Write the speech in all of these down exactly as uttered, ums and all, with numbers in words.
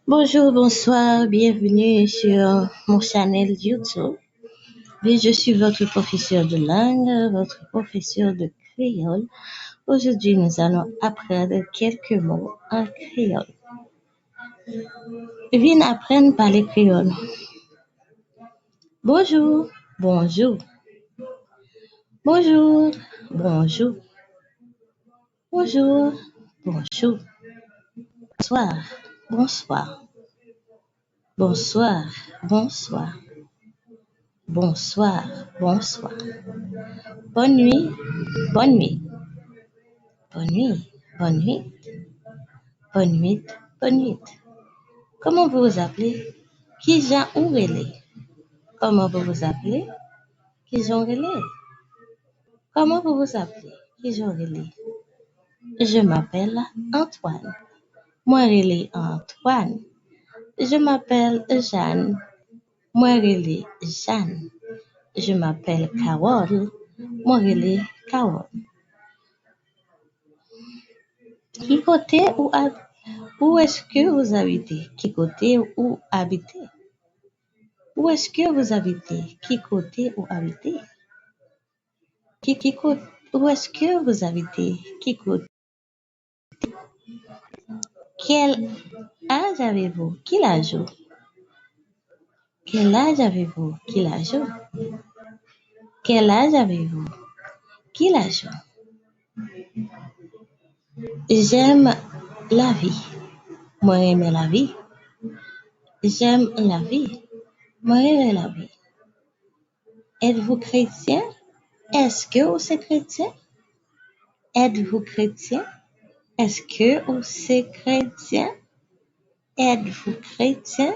Bonjour, bonsoir, bienvenue sur mon channel YouTube. Oui, je suis votre professeur de langue, votre professeur de créole. Aujourd'hui, nous allons apprendre quelques mots en créole. Vin aprann pale kreyòl. Bonjou, bonjou. Bonjou, bonjou. Bonjou, bonjou. Bonswa, bonswa. Bonswa, bonswa. Bonswa, bonswa. Bòn nwi, bòn nwi. Bòn nwi, bòn nwi. Bòn nwi, bòn nwi. Comment vous vous appelez? Kijan ou rele? Comment vous vous appelez? Kijan ou rele? Comment vous vous appelez? Kijan ou rele? Je m'appelle Antoine. Mwen rele Antoine. Je m'appelle Jeanne. Mwen rele Jeanne. Je m'appelle Carole. Mwen rele Carole. Ki kote ou ab-, où est-ce que vous habitez? Ki kote ou abite? Où est-ce que vous habitez? Ki kote ou abite? Ki, ki kote, où est-ce que vous habitez? Ki kote? Quel âge avez-vous? Ki laj ou? Quel âge avez-vous? Ki laj ou? Quel âge avez-vous? Ki laj ou? J'aime la vie. Mwen renmen lavi. J'aime la vie. Mwen renmen lavi. Êtes-vous chrétien? Èske ou se kretyen? Êtes-vous chrétien? Èske ou se kretyen? Êtes-vous chrétien?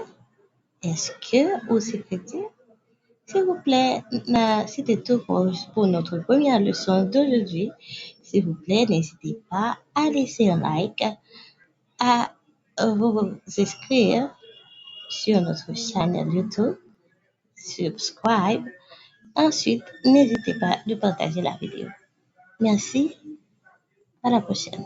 Èske ou se kretyen? S'il vous plaît, c'était tout pour, pour notre première leçon d'aujourd'hui. S'il vous plaît, n'hésitez pas à laisser un like, à vous inscrire sur notre chaîne YouTube, subscribe. Ensuite, n'hésitez pas de partager la vidéo. Merci. À la prochaine.